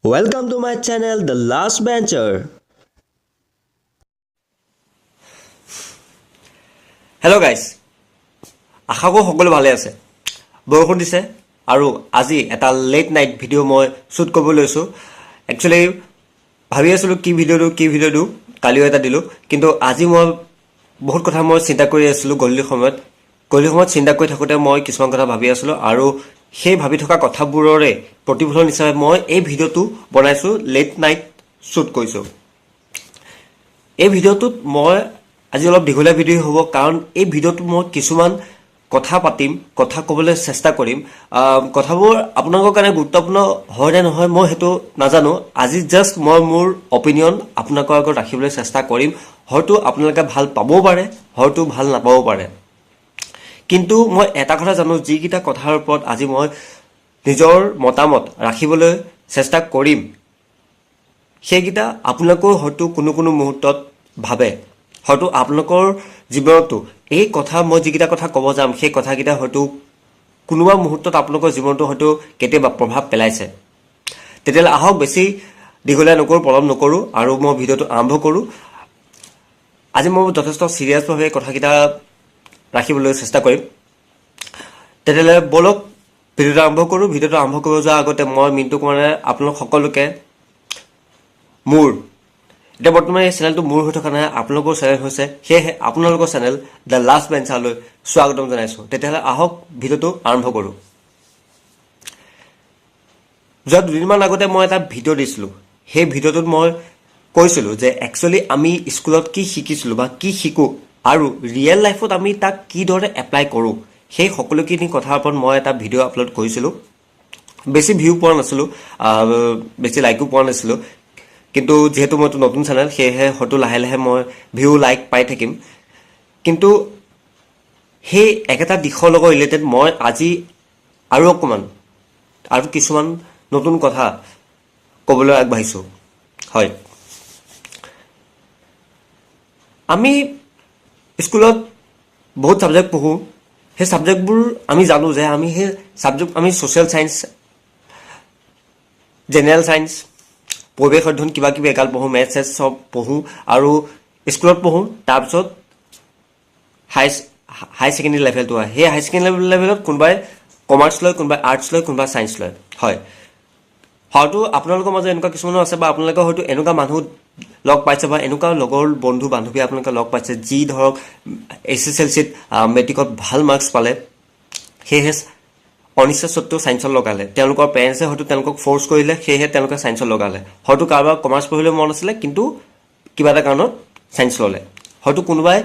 Welcome to my channel, The Last Bencher. Hello guys, আশা কৰোঁ সকলো ভালে আছে। বৰষুণ দিছে আৰু আজি এটা লেট নাইট ভিডিঅ' মই শ্বুট কৰিব লৈছোঁ। একচুৱেলি ভাবি আছিলোঁ কি ভিডিঅ' দিওঁ, কি ভিডিঅ' দিওঁ। কালিও এটা দিলোঁ, কিন্তু আজি মই বহুত কথা মই চিন্তা কৰি আছিলোঁ। গধূলি সময়ত চিন্তা কৰি থাকোঁতে মই কিছুমান কথা ভাবি আছিলোঁ আৰু সেই ভাবি থকা কথাবোৰৰে প্ৰতিফলন হিচাপে মই এই ভিডিঅ'টো বনাইছোঁ, লেট নাইট শ্বুট কৰিছোঁ। এই ভিডিঅ'টোত মই আজি অলপ দীঘলীয়া ভিডিঅ' হ'ব, কাৰণ এই ভিডিঅ'টোত মই কিছুমান কথা পাতিম, কথা ক'বলৈ চেষ্টা কৰিম। কথাবোৰ আপোনালোকৰ কাৰণে গুৰুত্বপূৰ্ণ হয় নে নহয় মই সেইটো নাজানো। আজি জাষ্ট মই মোৰ অপিনিয়ন আপোনালোকৰ আগত ৰাখিবলৈ চেষ্টা কৰিম। হয়তো আপোনালোকে ভাল পাবও পাৰে, হয়তো ভাল নাপাবও পাৰে। কিন্তু মই এটা কথা জানো, যিকেইটা কথাৰ ওপৰত আজি মই নিজৰ মতামত ৰাখিবলৈ চেষ্টা কৰিম, সেইকেইটা আপোনালোকেও হয়তো কোনো কোনো মুহূৰ্তত ভাবে। হয়তো আপোনালোকৰ জীৱনতো এই কথা, মই যিকেইটা কথা ক'ব যাম, সেই কথাকেইটা হয়তো কোনোবা মুহূৰ্তত আপোনালোকৰ জীৱনটো হয়তো কেতিয়াবা প্ৰভাৱ পেলাইছে। তেতিয়াহ'লে আহক, বেছি দীঘলীয়া নকৰোঁ, পলম নকৰোঁ আৰু মই ভিডিঅ'টো আৰম্ভ কৰোঁ। আজি মই যথেষ্ট ছিৰিয়াছভাৱে কথাকেইটা ৰাখিবলৈ চেষ্টা কৰিম। তেতিয়াহ'লে ব'লক, ভিডিঅ'টো আৰম্ভ কৰোঁ। ভিডিঅ'টো আৰম্ভ কৰিব যোৱাৰ আগতে মই মিণ্টু কুমাৰে আপোনালোক সকলোকে মোৰ, এতিয়া বৰ্তমান এই চেনেলটো মোৰ হৈ থকা নাই, আপোনালোকৰ চেনেল হৈছে, সেয়েহে আপোনালোকৰ চেনেল the last বেঞ্চাৰলৈ স্বাগতম জনাইছোঁ। তেতিয়াহ'লে আহক, ভিডিঅ'টো আৰম্ভ কৰোঁ। যোৱা দুদিনমান আগতে মই এটা ভিডিঅ' দিছিলোঁ। সেই ভিডিঅ'টোত মই কৈছিলোঁ যে একচুৱেলি আমি স্কুলত কি শিকিছিলোঁ বা কি শিকোঁ আৰু ৰিয়েল লাইফত আমি তাক কিদৰে এপ্লাই কৰোঁ, সেই সকলোখিনি কথাৰ ওপৰত মই এটা ভিডিঅ' আপলোড কৰিছিলোঁ। বেছি ভিউ পোৱা নাছিলোঁ, বেছি লাইকো পোৱা নাছিলোঁ। কিন্তু যিহেতু মইতো নতুন চেনেল, সেয়েহে হয়তো লাহে লাহে মই ভিউ, লাইক পাই থাকিম। কিন্তু সেই একেটা দিশৰ লগত ৰিলেটেড মই আজি আৰু অকণমান আৰু কিছুমান নতুন কথা ক'বলৈ আগবাঢ়িছোঁ। হয়, আমি স্কুলত বহুত ছাবজেক্ট পঢ়োঁ। সেই ছাবজেক্টবোৰ আমি জানো যে আমি সেই ছাবজেক্ট, আমি ছ'চিয়েল ছায়েন্স, জেনেৰেল ছায়েন্স, পৰিৱেশ অধ্যয়ন, কিবা কিবি এগাল পঢ়োঁ, মেথছ চেথছ চব পঢ়োঁ আৰু স্কুলত পঢ়োঁ। তাৰপিছত হাই হাই ছেকেণ্ডেৰী লেভেলটো আহে। সেই হাই ছেকেণ্ডেৰী লেভেলত কোনোবাই কমাৰ্চ লয়, কোনোবাই আৰ্টছ লয়, কোনোবাই ছায়েন্স লয়। হয়, হয়তো আপোনালোকৰ মাজত এনেকুৱা কিছুমানো আছে বা আপোনালোকে হয়তো এনেকুৱা মানুহ লগ পাইছে বা এনেকুৱা লগৰ বন্ধু বান্ধৱী আপোনালোকে লগ পাইছে, যি ধৰক এইচএছএলচিত, মেট্ৰিকত ভাল মাৰ্কছ পালে, সেয়েহে অনিচ্ছা সত্ত্বেও ছায়েন্সত লগালে। তেওঁলোকৰ পেৰেণ্টছে হয়তো তেওঁলোকক ফ'ৰ্চ কৰিলে, সেয়েহে তেওঁলোকে ছায়েন্সত লগালে। হয়তো কাৰোবাৰ কমাৰ্চ পঢ়িবলৈ মন আছিলে, কিন্তু কিবা এটা কাৰণত ছায়েন্স ল'লে। হয়তো কোনোবাই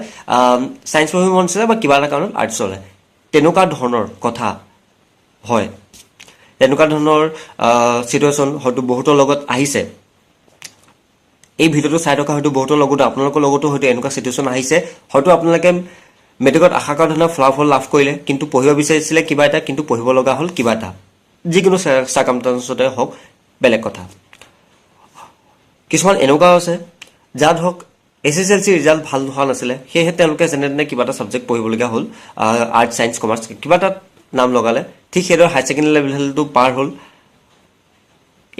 ছায়েন্স পঢ়িব মন আছিলে বা কিবা এটা কাৰণত আৰ্টছ ল'লে। তেনেকুৱা ধৰণৰ কথা হয়। তেনেকুৱা ধৰণৰ চিটুৱেশ্যন হয়তো বহুতৰ লগত আহিছে। এই ভিডিঅ'টো চাই থকা হয়তো বহুতৰ লগতো, আপোনালোকৰ লগতো হয়তো এনেকুৱা চিটুৱেশ্যন আহিছে। হয়তো আপোনালোকে মেট্ৰিকত আশা কৰা ধৰণৰ ফলাফল লাভ কৰিলে, কিন্তু পঢ়িব বিচাৰিছিলে কিবা এটা, কিন্তু পঢ়িব লগা হ'ল কিবা এটা, যিকোনো চাৰ্কামষ্টান্সতে হওক, বেলেগ কথা। কিছুমান এনেকুৱাও আছে, যাৰ ধৰক এইচএছএলচি ৰিজাল্ট ভাল হোৱা নাছিলে, সেয়েহে তেওঁলোকে যেনে তেনে কিবা এটা ছাবজেক্ট পঢ়িবলগীয়া হ'ল, আৰ্টছ, ছায়েন্স, কমাৰ্চ কিবা এটাত নাম লগালে। ঠিক সেইদৰে হাই ছেকেণ্ডেৰী লেভেলটো পাৰ হ'ল।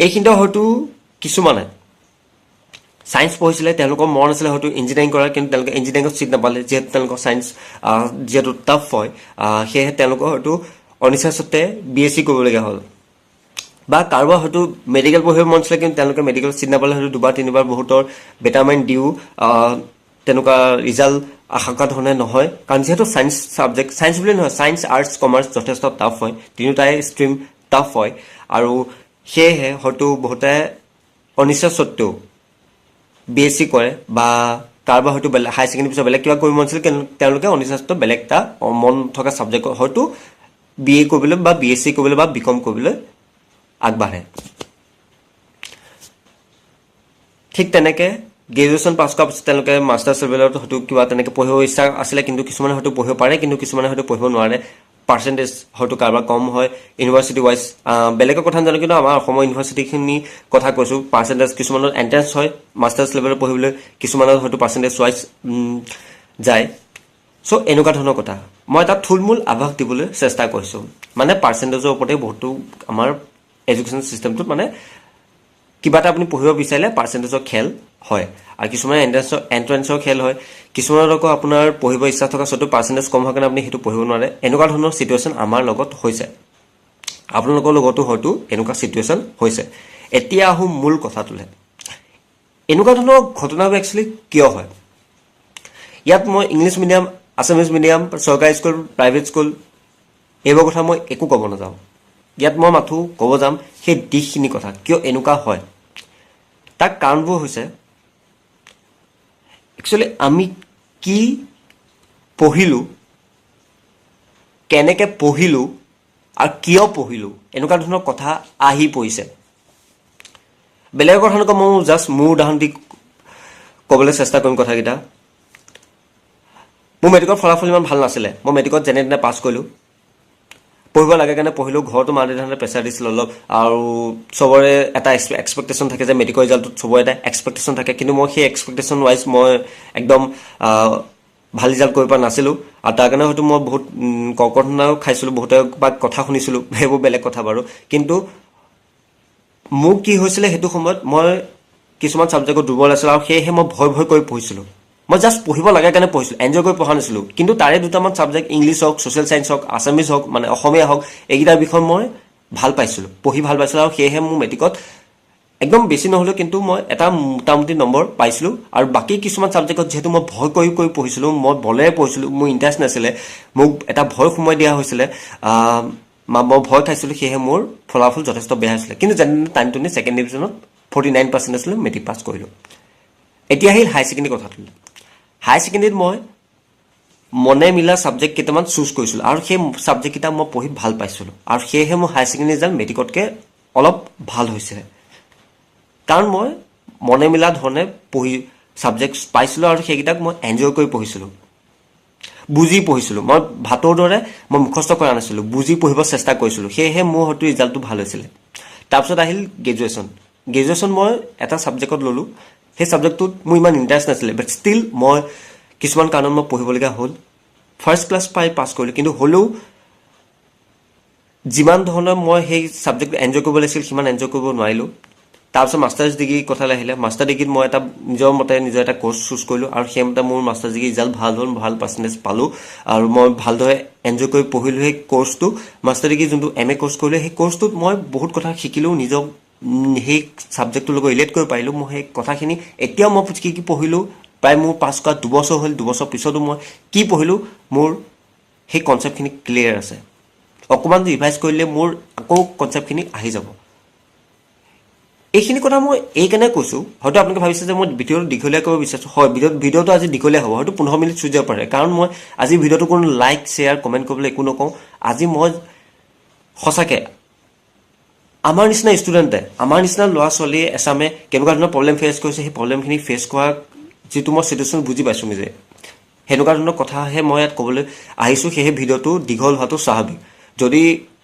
এইখিনিতে হয়তো কিছুমানে ছায়েন্স পঢ়িছিলে, তেওঁলোকৰ মন আছিলে হয়তো ইঞ্জিনিয়াৰিং কৰাৰ, কিন্তু তেওঁলোকে ইঞ্জিনিয়াৰিঙত ছিট নাপালে। যিহেতু তেওঁলোকৰ ছায়েন্স যিহেতু টাফ হয়, সেয়েহে তেওঁলোকৰ হয়তো অনিচ্ছা সত্ত্বে বিএছচি কৰিবলগীয়া হ'ল। বা কাৰোবাৰ হয়তো মেডিকেল পঢ়িব মন আছিলে, কিন্তু তেওঁলোকে মেডিকেল ছিট নাপালে। হয়তো দুবাৰ তিনিবাৰ বহুতৰ বেটাৰমেণ্ট দিও তেনেকুৱা ৰিজাল্ট আশা কৰা ধৰণে নহয়, কাৰণ যিহেতু ছায়েন্স ছাবজেক্ট, ছায়েন্স বুলি নহয়, ছায়েন্স, আৰ্টছ, কমাৰ্চ যথেষ্ট টাফ হয়। তিনিওটাই ষ্ট্ৰীম টাফ হয় আৰু সেয়েহে হয়তো বহুতে অনিচ্ছা সত্ত্বেও বিএছচি কৰে। বা কাৰোবাৰ হয়তো বেলেগ, হাই ছেকেণ্ডেৰী পিছত বেলেগ কিবা কৰিব মন আছিল, কিন্তু তেওঁলোকে অনিচ্ছা সত্ত্বেও বেলেগ এটা মন থকা ছাবজেক্ট হয়তো বিএ কৰিবলৈ বা বিএছচি কৰিবলৈ বা বিকম কৰিবলৈ আগবাঢ়ে। ঠিক তেনেকৈ গ্ৰেজুৱেশ্যন পাছ কৰাৰ পিছত তেওঁলোকে মাষ্টাৰ্ছ লেভেলত হয়তো কিবা তেনেকৈ পঢ়িব ইচ্ছা আছিলে, কিন্তু কিছুমানে হয়তো পঢ়িব পাৰে, কিন্তু কিছুমানে হয়তো পঢ়িব নোৱাৰে। পাৰ্চেণ্টেজ হয়তো কাৰোবাৰ কম হয় ইউনিভাৰ্চিটি ৱাইজ। বেলেগৰ কথা নাজানো, কিন্তু আমাৰ অসমৰ ইউনিভাৰ্চিটিখিনি কথা কৈছোঁ। পাৰ্চেণ্টেজ কিছুমানত এণ্ট্ৰেঞ্চ হয় মাষ্টাৰ্ছ লেভেলত পঢ়িবলৈ, কিছুমানত হয়তো পাৰ্চেণ্টেজ ৱাইজ যায়। চ' এনেকুৱা ধৰণৰ কথা মই এটা থুলমূল আভাস দিবলৈ চেষ্টা কৰিছোঁ। মানে পাৰ্চেণ্টেজৰ ওপৰতে বহুতো আমাৰ এডুকেশ্যন চিষ্টেমটোত মানে কিবা এটা আপুনি পঢ়িব বিচাৰিলে পাৰ্চেণ্টেজৰ খেল হয় আৰু কিছুমানে এণ্ট্ৰেঞ্চৰ খেল হয়। কিছুমানত আকৌ আপোনাৰ পঢ়িব ইচ্ছা থকা স্বত্তেও পাৰ্চেণ্টেজ কম হোৱাৰ কাৰণে আপুনি সেইটো পঢ়িব নোৱাৰে। এনেকুৱা ধৰণৰ চিটুৱেশ্যন আমাৰ লগত হৈছে, আপোনালোকৰ লগতো হয়তো এনেকুৱা চিটুৱেশ্যন হৈছে। এতিয়া আহোঁ মূল কথাটোলৈ। এনেকুৱা ধৰণৰ ঘটনাবোৰ একচুৱেলি কিয় হয়? ইয়াত মই ইংলিছ মিডিয়াম, আছামিজ মিডিয়াম, চৰকাৰী স্কুল, প্ৰাইভেট স্কুল, এইবোৰ কথা মই একো ক'ব নাযাওঁ। ইয়াত মই মাথোঁ ক'ব যাম সেই দিশখিনিৰ কথা, কিয় এনেকুৱা হয়। তাৰ কাৰণবোৰ হৈছে একচুৱেলি আমি কি পঢ়িলোঁ, কেনেকৈ পঢ়িলোঁ আৰু কিয় পঢ়িলোঁ, এনেকুৱা ধৰণৰ কথা আহি পৰিছে। বেলেগৰ কথা নকওঁ, মই জাষ্ট মোৰ উদাহৰণ দি ক'বলৈ চেষ্টা কৰিম কথাকেইটা। মোৰ মেট্ৰিকৰ ফলাফল ইমান ভাল নাছিলে। মই মেট্ৰিকত যেনে তেনে পাছ কৰিলোঁ। পঢ়িব লাগে কাৰণে পঢ়িলোঁ। ঘৰতো মা দেউতাহঁতে প্ৰেছাৰ দিছিল অলপ আৰু চবৰে এটা এক্সপেক্টেশ্যন থাকে যে মেট্ৰিকৰ ৰিজাল্টটোত চবৰে এটা এক্সপেক্টেশ্যন থাকে। কিন্তু মই সেই এক্সপেক্টেশ্যন ৱাইজ মই একদম ভাল ৰিজাল্ট কৰিব পৰা নাছিলোঁ আৰু তাৰ কাৰণে হয়তো মই বহুত ককৰ্থনাও খাইছিলোঁ, বহুতে বা কথা শুনিছিলোঁ, সেইবোৰ বেলেগ কথা বাৰু। কিন্তু মোৰ কি হৈছিলে, সেইটো সময়ত মই কিছুমান ছাবজেক্টত দুৰ্বল আছিলোঁ আৰু সেয়েহে মই ভয় ভয় কৰি পঢ়িছিলোঁ। মই জাষ্ট পঢ়িব লাগে কাৰণে পঢ়িছিলোঁ, এনজয় কৰি পঢ়া নাছিলোঁ। কিন্তু তাৰে দুটামান ছাবজেক্ট, ইংলিছ হওক, ছ'চিয়েল ছায়েন্স হওক, আছামিজ হওক, মানে অসমীয়া হওক, এইকেইটা বিষয় মই ভাল পাইছিলোঁ, পঢ়ি ভাল পাইছিলোঁ আৰু সেয়েহে মোৰ মেট্ৰিকত একদম বেছি নহ'লেও কিন্তু মই এটা মোটামুটি নম্বৰ পাইছিলোঁ। আৰু বাকী কিছুমান ছাবজেক্টত যিহেতু মই ভয় কৰি কৰি পঢ়িছিলোঁ, মই বলেৰে পঢ়িছিলোঁ, মোৰ ইণ্টাৰেষ্ট নাছিলে, মোক এটা ভয় সোমোৱাই দিয়া হৈছিলে, মই ভয় খাইছিলোঁ, সেয়েহে মোৰ ফলাফল যথেষ্ট বেয়া হৈছিলে। কিন্তু যেনে তেনে টানি টুনি ছেকেণ্ড ডিভিজনত 49% আছিলে, মেট্ৰিক পাছ কৰিলোঁ। এতিয়া আহিল হাই ছেকেণ্ডেৰী কথাটো। হাই ছেকেণ্ডেৰীত মই মনে মিলা ছাবজেক্ট কেইটামান চুজ কৰিছিলোঁ আৰু সেই ছাবজেক্টকেইটা মই পঢ়ি ভাল পাইছিলোঁ আৰু সেয়েহে মোৰ হাই ছেকেণ্ডেৰী ৰিজাল্ট মেট্ৰিকতকৈ অলপ ভাল হৈছিলে, কাৰণ মই মনে মিলা ধৰণে পঢ়ি ছাবজেক্ট পাইছিলোঁ আৰু সেইকেইটাক মই এনজয় কৰি পঢ়িছিলোঁ, বুজি পঢ়িছিলোঁ। মই ভাটৌৰ দৰে মই মুখস্থ কৰা নাছিলোঁ, বুজি পঢ়িব চেষ্টা কৰিছিলোঁ। সেয়েহে মোৰ হয়তো ৰিজাল্টটো ভাল হৈছিলে। তাৰপিছত আহিল গ্ৰেজুৱেশ্যন। গ্ৰেজুৱেশ্যন মই এটা ছাবজেক্টত ল'লোঁ। সেই ছাবজেক্টটোত মোৰ ইমান ইণ্টাৰেষ্ট নাছিলে, বাট ষ্টিল মই কিছুমান কাৰণত মই পঢ়িবলগীয়া হ'ল। ফাৰ্ষ্ট ক্লাছ পাই পাছ কৰিলোঁ। কিন্তু হ'লেও যিমান ধৰণে মই সেই ছাবজেক্টটো এনজয় কৰিব লাগিছিল, সিমান এনজয় কৰিব নোৱাৰিলোঁ। তাৰপিছত মাষ্টাৰ্ছ ডিগ্ৰী কথালৈ আহিলে, মাষ্টাৰ ডিগ্ৰীত মই এটা নিজৰ মতে নিজৰ এটা কৰ্চ চুজ কৰিলোঁ আৰু সেইমতে মোৰ মাষ্টাৰ্ছ ডিগ্ৰী ৰিজাল্ট ভাল হ'ল, ভাল পাৰ্চেণ্টেজ পালোঁ আৰু মই ভালদৰে এনজয় কৰি পঢ়িলোঁ সেই কৰ্চটো। মাষ্টাৰ ডিগ্ৰী যোনটো এম এ কৰ্চ কৰিলোঁ, সেই কৰ্চটোত মই বহুত কথা শিকিলোঁ, নিজক সেই ছাবজেক্টটোৰ লগত ৰিলেট কৰিব পাৰিলোঁ। মই সেই কথাখিনি এতিয়াও মই কি কি পঢ়িলোঁ, প্ৰায় মোৰ পাছ কৰা 2 বছৰ হ'ল, 2 বছৰ পিছতো মই কি পঢ়িলোঁ মোৰ সেই কনচেপ্টখিনি ক্লিয়াৰ আছে। অকণমান ৰিভাইজ কৰিলে মোৰ আকৌ কনচেপ্টখিনি আহি যাব। এইখিনি কথা মই এইকাৰণে কৈছোঁ, হয়তো আপোনালোকে ভাবিছে যে মই ভিডিঅ'টো দীঘলীয়া কৰিব বিচাৰিছোঁ। হয়, ভিডিঅ'টো আজি দীঘলীয়া হ'ব, হয়তো 15 মিনিট চুই যাব পাৰে, কাৰণ মই আজি ভিডিঅ'টো কোনো লাইক, শ্বেয়াৰ, কমেণ্ট কৰিবলৈ একো নকওঁ। আজি মই সঁচাকৈ আমাৰ নিচিনা ষ্টুডেণ্টে, আমাৰ নিচিনা ল'ৰা ছোৱালীয়ে এচামে কেনেকুৱা ধৰণৰ প্ৰব্লেম ফেচ কৰিছে, সেই প্ৰব্লেমখিনি ফেচ কৰা যিটো মই চিটুৱেশ্যন বুজি পাইছোঁ নিজে, সেনেকুৱা ধৰণৰ কথাহে মই ইয়াত ক'বলৈ আহিছোঁ। সেয়েহে ভিডিঅ'টো দীঘল হোৱাটো স্বাভাৱিক। যদি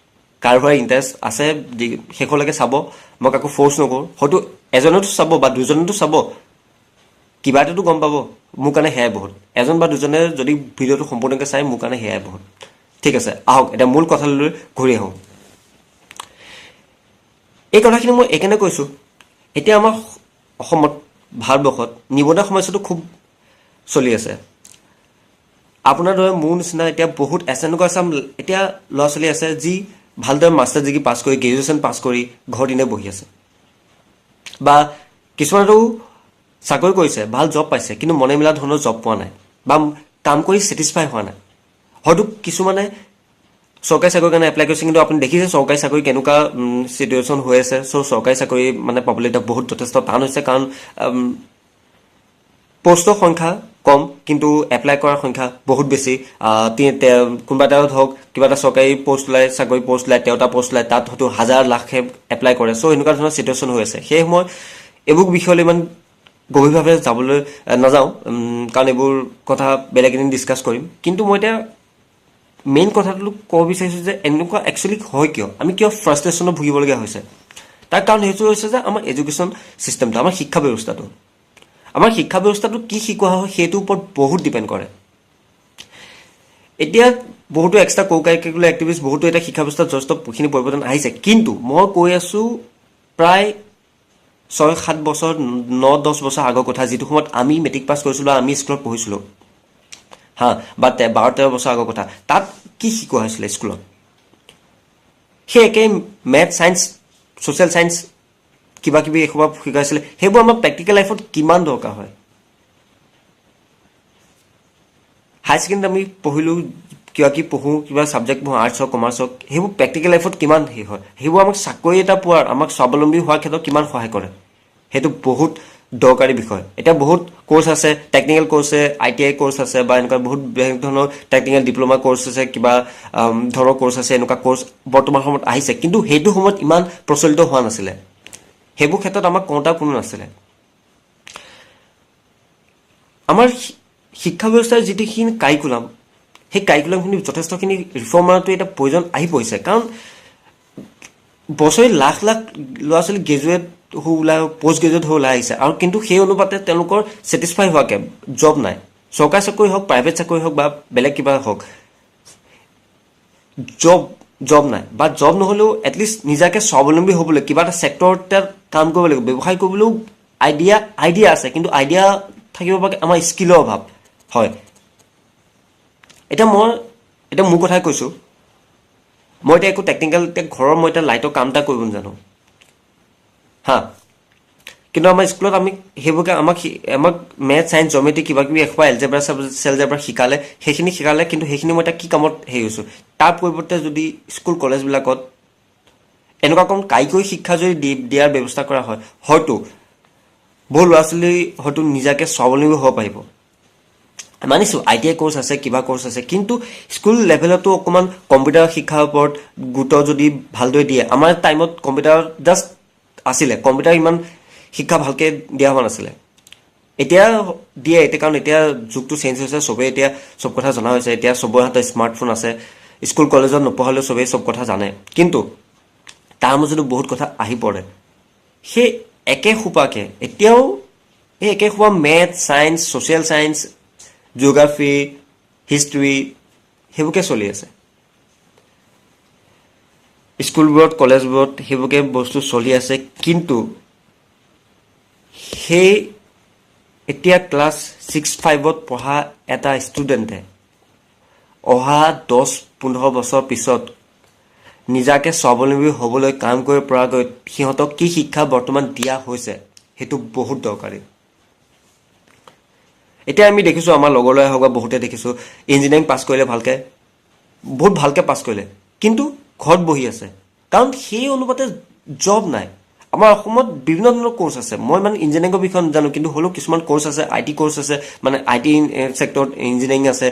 কাৰোবাৰ ইণ্টাৰেষ্ট আছে, শেষলৈকে চাব। মই কাকো ফ'ৰ্চ নকৰোঁ। হয়তো এজনেতো চাব বা দুজনেতো চাব, কিবা এটাতো গম পাব। মোৰ কাৰণে সেয়াই বহুত। এজন বা দুজনে যদি ভিডিঅ'টো সম্পূৰ্ণকৈ চাই, মোৰ কাৰণে সেয়াই বহুত। ঠিক আছে, আহক এতিয়া মূল কথালৈ ঘূৰি আহোঁ। এই কথাখিনি মই এইকাৰণে কৈছোঁ, এতিয়া আমাৰ অসমত, ভাৰতবৰ্ষত নিবনুৱা সমস্যাটো খুব চলি আছে। আপোনাৰ দৰে মোৰ নিচিনা এতিয়া বহুত এনেকুৱা এচাম এতিয়া ল'ৰা ছোৱালী আছে যি ভালদৰে মাষ্টাৰ ডিগ্ৰী পাছ কৰি, গ্ৰেজুৱেশ্যন পাছ কৰি ঘৰত এনেই বহি আছে বা কিছুমানেতো চাকৰি কৰিছে, ভাল জব পাইছে, কিন্তু মনে মিলা ধৰণৰ জব পোৱা নাই বা কাম কৰি ছেটিছফাই হোৱা নাই। হয়তো কিছুমানে চৰকাৰী চাকৰিৰ কাৰণে এপ্লাই কৰিছে, কিন্তু আপুনি দেখিছে চৰকাৰী চাকৰি কেনেকুৱা চিটুৱেশ্যন হৈ আছে। চ' চৰকাৰী চাকৰি মানে পাবলৈ এতিয়া বহুত যথেষ্ট টান হৈছে, কাৰণ পষ্টৰ সংখ্যা কম কিন্তু এপ্লাই কৰাৰ সংখ্যা বহুত বেছি। কোনোবা এটা ধৰক কিবা এটা চৰকাৰী পষ্ট ওলাই, চাকৰি পষ্ট ওলাই, 13টা পষ্ট ওলাই, তাত হয়তো হাজাৰ লাখে এপ্লাই কৰে। চ' এনেকুৱা ধৰণৰ চিটুৱেশ্যন হৈ আছে। সেয়ে মই এইবোৰ বিষয়লৈ ইমান গভীৰভাৱে যাবলৈ নাযাওঁ, কাৰণ এইবোৰ কথা বেলেগ এদিন ডিছকাছ কৰিম। কিন্তু মই এতিয়া মেইন কথাটো ক'ব বিচাৰিছোঁ যে এনেকুৱা একচুৱেলি হয় কিয়, আমি কিয় ফ্ৰাষ্ট্ৰেশ্যনত ভুগিবলগীয়া হৈছে? তাৰ কাৰণ সেইটো হৈছে যে আমাৰ এডুকেশ্যন ছিষ্টেমটো, আমাৰ শিক্ষা ব্যৱস্থাটো কি শিকোৱা হয় সেইটোৰ ওপৰত বহুত ডিপেণ্ড কৰে। এতিয়া বহুতো এক্সট্ৰা কো কাৰিকুলাৰ এক্টিভিটিছ, বহুতো এতিয়া শিক্ষা ব্যৱস্থাত যথেষ্টখিনি পৰিৱৰ্তন আহিছে। কিন্তু মই কৈ আছোঁ, প্ৰায় 6-7 বছৰ, 9-10 বছৰ আগৰ কথা, যিটো সময়ত আমি মেট্ৰিক পাছ কৰিছিলোঁ, আমি স্কুলত পঢ়িছিলোঁ, হা, বা 12-13 বছৰ আগৰ কথা, তাত কি শিকোৱা হৈছিলে স্কুলত? সেই একেই মেথ, ছায়েন্স, ছ'চিয়েল ছায়েন্স কিবা কিবি এসোপা শিকাইছিলে। সেইবোৰ আমাৰ প্ৰেক্টিকেল লাইফত কিমান দৰকাৰ হয়? হায়াৰ ছেকেণ্ডেৰীত আমি পঢ়িলোঁ, কিবা কিবি পঢ়োঁ, কিবা ছাবজেক্ট পঢ়োঁ, আৰ্টছ হওক, কমাৰ্চ হওক, সেইবোৰ প্ৰেক্টিকেল লাইফত কিমান হেৰি হয়? সেইবোৰ আমাক চাকৰি এটা পোৱাৰ, আমাক স্বাৱলম্বী হোৱাৰ ক্ষেত্ৰত কিমান সহায় কৰে, সেইটো বহুত দৰকাৰী বিষয়। এতিয়া বহুত কৰ্চ আছে, টেকনিকেল কৰ্চ আছে, ITI course আছে, বা এনেকুৱা বহুত বেলেগ ধৰণৰ টেকনিকেল ডিপ্ল'মা কৰ্চ আছে, কিবা ধৰণৰ কৰ্চ আছে, এনেকুৱা কৰ্চ বৰ্তমান সময়ত আহিছে, কিন্তু সেইটো সময়ত ইমান প্ৰচলিত হোৱা নাছিলে। সেইবোৰ ক্ষেত্ৰত আমাক কওঁতা কোনো নাছিলে। আমাৰ শিক্ষা ব্যৱস্থাৰ যিখিনি কাৰিকুলাম, সেই কাৰিকুলামখিনি যথেষ্টখিনি ৰিফৰ্ম অনাটো এতিয়া প্ৰয়োজন আহি পৰিছে। কাৰণ বছৰি লাখ লাখ ল'ৰা ছোৱালী গ্ৰেজুৱেট হৈ ওলাই, পষ্ট গ্ৰেজুৱেট হৈ ওলাই আহিছে, আৰু কিন্তু সেই অনুপাতে তেওঁলোকৰ ছেটিছফাই হোৱাকৈ জব নাই। চৰকাৰী চাকৰি হওক, প্ৰাইভেট চাকৰি হওক বা বেলেগ কিবা হওক, জব নাই, বা জব নহ'লেও এটলিষ্ট নিজাকে স্বাৱলম্বী হ'বলৈ কিবা এটা ছেক্টৰতে কাম কৰিব লাগিব। ব্যৱসায় কৰিবলৈও আইডিয়া আছে, কিন্তু আইডিয়া থাকিব পৰাকৈ আমাৰ স্কিলৰ অভাৱ হয়। এতিয়া মোৰ কথাই কৈছোঁ, মই এতিয়া একো টেকনিকেল, এতিয়া ঘৰৰ মই এতিয়া লাইটৰ কাম এটা কৰিব নাজানো, হা, কিন্তু আমাৰ স্কুলত আমি সেইবোৰকে আমাক মেথ, ছায়েন্স, জমেট্ৰি কিবা কিবি এসোপা এলজেব্ৰা চেলজেব্ৰা শিকালে, সেইখিনি শিকালে, কিন্তু সেইখিনি মই এতিয়া কি কামত হেৰি হৈছোঁ? তাৰ পৰিৱৰ্তে যদি স্কুল কলেজবিলাকত এনেকুৱা কম কাৰিকৰী শিক্ষা যদি দিয়াৰ ব্যৱস্থা কৰা হয়, হয়তো বহু ল'ৰা ছোৱালী হয়তো নিজাকে স্বাৱলম্বী হ'ব পাৰিব। মানিছোঁ ITI course আছে, কিবা কৰ্চ আছে, কিন্তু স্কুল লেভেলতো অকণমান কম্পিউটাৰ শিক্ষাৰ ওপৰত গুৰুত্ব যদি ভালদৰে দিয়ে। আমাৰ টাইমত কম্পিউটাৰ জাষ্ট আছিলে, কম্পিউটাৰ ইমান শিক্ষা ভালকৈ দিয়া হোৱা নাছিলে। এতিয়া দিয়ে, এতিয়া কাৰণ এতিয়া যুগটো চেঞ্জ হৈছে, চবেই এতিয়া চব কথা জনা হৈছে, এতিয়া চবৰে হাতত স্মাৰ্টফোন আছে, স্কুল কলেজত নপঢ়ালেও চবেই চব কথা জানে। কিন্তু তাৰ মাজতো বহুত কথা আহি পৰে। সেই একে সোপাকে এতিয়াও এই একে সোপা math, science, social science, geography, history সেইবোৰকে চলি আছে স্কুলবোৰত, কলেজবোৰত সেইবোৰকে বস্তু চলি আছে। কিন্তু সেই এতিয়া ক্লাছ 6-5ত পঢ়া এটা ষ্টুডেণ্টে অহা 10-15 বছৰ পিছত নিজাকে স্বাৱলম্বী হ'বলৈ কাম কৰিব পৰাকৈ সিহঁতক কি শিক্ষা বৰ্তমান দিয়া হৈছে, সেইটো বহুত দৰকাৰী। এতিয়া আমি দেখিছোঁ, আমাৰ লগৰ ল'ৰাই হওক বা বহুতে দেখিছোঁ, ইঞ্জিনিয়াৰিং পাছ কৰিলে ভালকৈ, বহুত ভালকৈ পাছ কৰিলে, কিন্তু ঘৰত বহি আছে, কাৰণ সেই অনুপাতে জব নাই। আমাৰ অসমত বিভিন্ন ধৰণৰ কৰ্চ আছে, মই ইমান ইঞ্জিনিয়াৰিঙৰ বিষয়ে নাজানো, কিন্তু হ'লেও কিছুমান কৰ্চ আছে, IT course আছে, মানে IT ছেক্টৰত ইঞ্জিনিয়াৰিং আছে,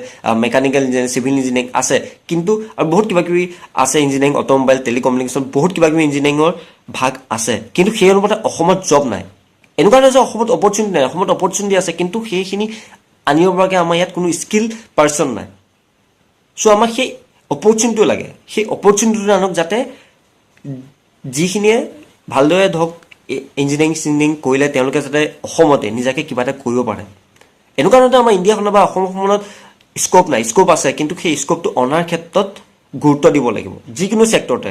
মেকানিকেল ইঞ্জিনিয়াৰিং, চিভিল ইঞ্জিনিয়াৰিং আছে, কিন্তু আৰু বহুত কিবা কিবি আছে, ইঞ্জিনিয়াৰিং, অট'মোবাইল, টেলিকমিউনিকেশ্যন, বহুত কিবা কিবি ইঞ্জিনিয়াৰিঙৰ ভাগ আছে, কিন্তু সেই অনুপাতে অসমত জব নাই। এনেকুৱা নহয় যে অসমত অপৰচুনিটি নাই, অসমত অপৰচুনিটি আছে, কিন্তু সেইখিনি আনিব পৰাকৈ আমাৰ ইয়াত কোনো স্কিল পাৰ্চন নাই। চ' আমাক সেই অপৰচুনিটিও লাগে, সেই অপৰচুনিটিটো আনক যাতে যিখিনিয়ে ভালদৰে ধৰক ইঞ্জিনিয়াৰিং চিঞ্জিনিয়াৰিং কৰিলে তেওঁলোকে যাতে অসমতে নিজাকে কিবা এটা কৰিব পাৰে। এনেকুৱা নহয় যে আমাৰ ইণ্ডিয়াখনত বা অসমখনত স্ক'প নাই, স্ক'প আছে, কিন্তু সেই স্ক'পটো অনাৰ ক্ষেত্ৰত গুৰুত্ব দিব লাগিব। যিকোনো ছেক্টৰতে,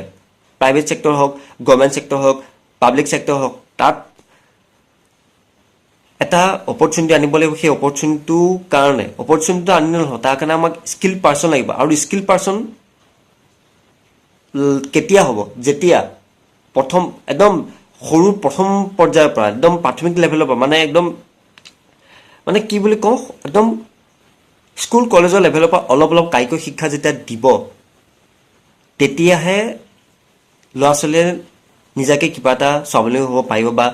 প্ৰাইভেট ছেক্টৰ হওক, গভৰ্ণমেণ্ট ছেক্টৰ হওক, পাব্লিক ছেক্টৰ হওক, তাত এটা অপৰচুনিটি আনিব লাগিব। সেই অপৰচুনিটিটোৰ কাৰণে, অপৰচুনিটিটো আনিলে নহয়, তাৰ কাৰণে আমাক স্কিল পাৰ্চন লাগিব। আৰু স্কিল পাৰ্চন কেতিয়া হ'ব? যেতিয়া প্ৰথম একদম সৰু প্ৰথম পৰ্যায়ৰ পৰা, একদম প্ৰাথমিক লেভেলৰ পৰা, মানে একদম মানে কি বুলি কওঁ, একদম স্কুল কলেজৰ লেভেলৰ পৰা অলপ অলপ কাৰিকৰী শিক্ষা যেতিয়া দিব, তেতিয়াহে ল'ৰা ছোৱালীয়ে নিজাকে কিবা এটা স্বাৱলম্বী হ'ব পাৰিব বা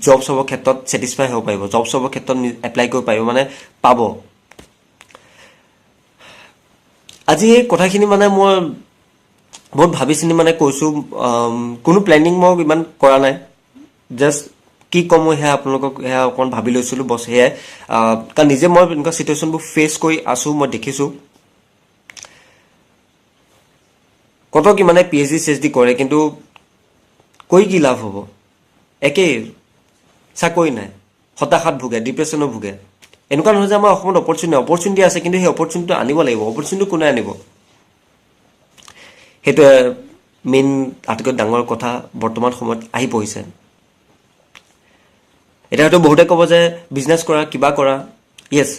জব চবৰ ক্ষেত্ৰত ছেটিছফাই হ'ব পাৰিব, জব চবৰ ক্ষেত্ৰত এপ্লাই কৰিব পাৰিব, মানে পাব। আজি এই কথাখিনি মানে মই বহুত ভাবি চিন্তি মানে কৈছোঁ, কোনো প্লেনিং মই ইমান কৰা নাই, জাষ্ট কি ক'ম মই সেয়া আপোনালোকক সেয়া অকণমান ভাবি লৈছিলোঁ, বছ সেয়াই। কাৰণ নিজে মই এনেকুৱা চিটুৱেশ্যনবোৰ ফেচ কৰি আছোঁ, মই দেখিছোঁ কত কি মানে PhD C H D কৰে, কিন্তু কৰি কি লাভ হ'ব, একেই চাকৰি নাই, হতাশাত ভোগে, ডিপ্ৰেশ্যনত ভোগে। এনেকুৱা নহয় যে আমাৰ অসমত অপৰচুনিটি নাই, অপৰচুনিটি আছে, কিন্তু সেই অপৰচুনিটিটো আনিব লাগিব। অপৰচুনিটি কোনে আনিব, সেইটোৱে মেইন আটাইতকৈ ডাঙৰ কথা বৰ্তমান সময়ত আহি পৰিছে। এতিয়া হয়তো বহুতে ক'ব যে বিজনেছ কৰা, কিবা কৰা। য়েছ,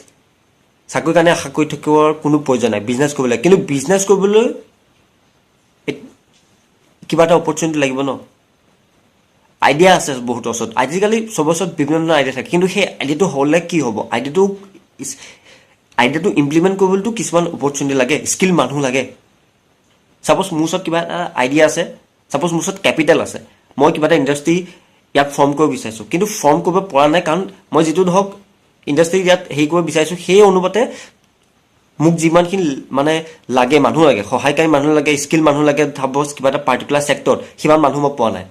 চাকৰিৰ কাৰণে আশা কৰি থাকিবৰ কোনো প্ৰয়োজন নাই, বিজনেছ কৰিব লাগে। কিন্তু বিজনেছ কৰিবলৈ কিবা এটা অপৰচুনিটি লাগিব ন। আইডিয়া আছে বহুতৰ ওচৰত, আজিকালি চবৰ ওচৰত বিভিন্ন ধৰণৰ আইডিয়া থাকে। কিন্তু সেই আইডিয়াটো হ'লে কি হ'ব? আইডিয়াটো ইমপ্লিমেণ্ট কৰিবলৈতো কিছুমান অপৰচুনিটি লাগে, স্কিল মানুহ লাগে। ছাপ'জ মোৰ ওচৰত কিবা এটা আইডিয়া আছে, ছাপ'জ মোৰ ওচৰত কেপিটেল আছে, মই কিবা এটা ইণ্ডাষ্ট্ৰি ইয়াত ফৰ্ম কৰিব বিচাৰিছোঁ, কিন্তু ফৰ্ম কৰিব পৰা নাই। কাৰণ মই যিটো ধৰক ইণ্ডাষ্ট্ৰি ইয়াত হেৰি কৰিব বিচাৰিছোঁ, সেই অনুপাতে মোক যিমানখিনি মানে লাগে, মানুহ লাগে, সহায়কাৰী মানুহ লাগে, স্কিল মানুহ লাগে, ছাপ'জ কিবা এটা পাৰ্টিকুলাৰ ছেক্টৰত সিমান মানুহ মই পোৱা নাই।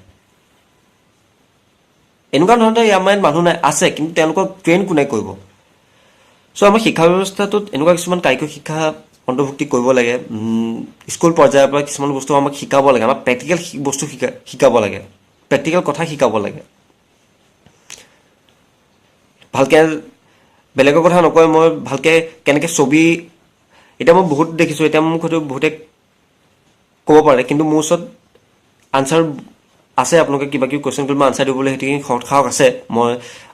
এনেকুৱা ধৰণৰ আমাৰ ইয়াত মানুহ নাই, আছে, কিন্তু তেওঁলোকক ট্ৰেইন কোনে কৰিব? চ' আমাৰ শিক্ষা ব্যৱস্থাটোত এনেকুৱা কিছুমান কাৰিকৰী শিক্ষা অন্তৰ্ভুক্তি কৰিব লাগে। স্কুল পৰ্যায়ৰ পৰা কিছুমান বস্তু আমাক শিকাব লাগে, আমাক প্ৰেক্টিকেল বস্তু শিকাব লাগে, প্ৰেক্টিকেল কথা শিকাব লাগে ভালকে। বেলেগৰ কথা নকয়, মই ভালকে কেনেকৈ ছবি, এতিয়া মই বহুত দেখিছোঁ। এতিয়া মোক হয়তো বহুতে ক'ব পাৰে, কিন্তু মোৰ ওচৰত আনচাৰ আছে। আপোনালোকে কিবা কিবি কুৱেশ্যন কৰিলে মই আনচাৰ দিবলৈ সেইখিনি সাহস আছে। মই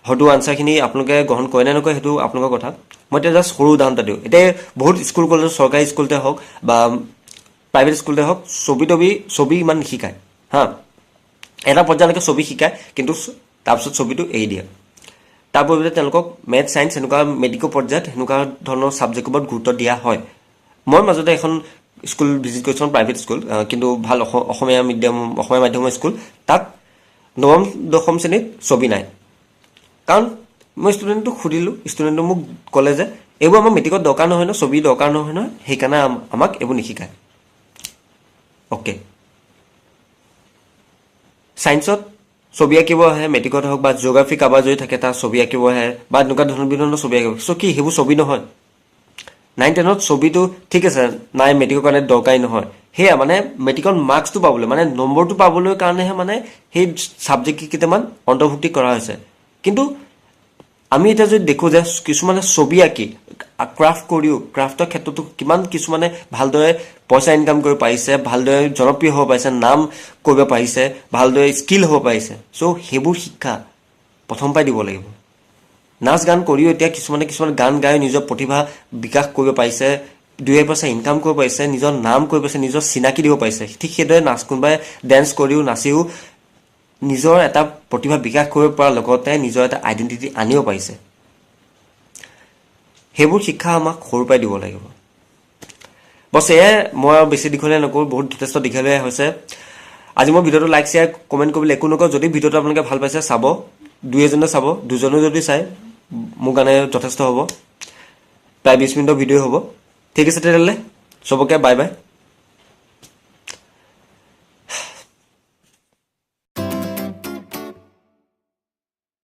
হয়তো আনচাৰখিনি আপোনালোকে গ্ৰহণ কৰে নে নকৰে, সেইটো আপোনালোকৰ কথা। মই এতিয়া জাষ্ট সৰু উদাহৰণ এটা দিওঁ। এতিয়া বহুত স্কুল কলেজ, চৰকাৰী স্কুলতে হওক বা প্ৰাইভেট স্কুলতে হওক, ছবি তবি, ছবি ইমান নিশিকায়। হা, এটা পৰ্যায়লৈকে ছবি শিকায়, কিন্তু তাৰপিছত ছবিটো এৰি দিয়ে। তাৰ পৰিৱৰ্তে তেওঁলোকক মেথ, ছায়েন্স, এনেকুৱা মেট্ৰিকৰ পৰ্যায়ত সেনেকুৱা ধৰণৰ ছাবজেক্টৰ ওপৰত গুৰুত্ব দিয়া হয়। মই মাজতে এখন স্কুল ভিজিট কৰিছিলোঁ, প্ৰাইভেট স্কুল, কিন্তু ভাল অসমীয়া মিডিয়াম, অসমীয়া মাধ্যমৰ স্কুল। তাত নৱম দশম শ্ৰেণীত ছবি নাই। কাৰণ মই ষ্টুডেণ্টটোক সুধিলোঁ, ষ্টুডেণ্টটো মোক ক'লে যে এইবোৰ আমাৰ মেট্ৰিকত দৰকাৰ নহয় ন, ছবি দৰকাৰ নহয় নহয়, সেইকাৰণে আমাক এইবোৰ নিশিকায়। অ'কে, ছায়েন্সত ছবি আঁকিব আহে মেট্ৰিকত হওক, বা জিঅ'গ্ৰাফী কাৰোবাৰ যদি থাকে তাৰ ছবি আঁকিব আহে, বা এনেকুৱা ধৰণৰ বিভিন্ন ধৰণৰ ছবি আঁকিব। চ' কি সেইবোৰ ছবি নহয়? নাইন টেনত ছবিটো ঠিক আছে, নাই, মেট্ৰিকৰ কাৰণে দৰকাৰী নহয়। সেয়া মানে মেট্ৰিকত মাৰ্কছটো পাবলৈ, মানে নম্বৰটো পাবলৈ কাৰণেহে মানে সেই ছাবজেক্ট কেইটামান অন্তৰ্ভুক্তি কৰা হৈছে। কিন্তু আমি এতিয়া যদি দেখোঁ যে কিছুমানে ছবি আঁকি, ক্ৰাফ্ট কৰিও, ক্ৰাফ্টৰ ক্ষেত্ৰতো কিমান কিছুমানে ভালদৰে পইচা ইনকাম কৰিব পাৰিছে, ভালদৰে জনপ্ৰিয় হ'ব পাৰিছে, নাম কৰিব পাৰিছে, ভালদৰে স্কিল হ'ব পাৰিছে। চ' সেইবোৰ শিক্ষা প্ৰথম পৰাই দিব লাগিব। নাচ গান কৰিও এতিয়া কিছুমানে কিছুমান গান গাই নিজৰ প্ৰতিভা বিকাশ কৰিব পাৰিছে, দুই পইচা ইনকাম কৰিব পাৰিছে, নিজৰ নাম কৰিব পাৰিছে, নিজৰ চিনাকি দিব পাৰিছে। ঠিক সেইদৰে নাচ, কোনোবাই ডেন্স কৰিও, নাচিও নিজৰ এটা প্ৰতিভা বিকাশ কৰিব পৰাৰ লগতে নিজৰ এটা আইডেণ্টিটি আনিব পাৰিছে। সেইবোৰ শিক্ষা আমাক সৰুৰ পৰাই দিব লাগিব। বছ, এয়াই। মই আৰু বেছি দীঘলীয়া নকৰোঁ, বহুত যথেষ্ট দীঘলীয়া হৈছে আজি। মই ভিডিঅ'টো লাইক, শ্বেয়াৰ, কমেণ্ট কৰিবলৈ একো নকওঁ। যদি ভিডিঅ'টো আপোনালোকে ভাল পাইছে, চাব, দুই এজনে চাব, দুজনে যদি চাই মোৰ কাৰণে যথেষ্ট হ'ব। প্ৰায় 20 মিনিটৰ ভিডিঅ' হ'ব। ঠিক আছে তেতিয়াহ'লে, চবকে বাই বাই।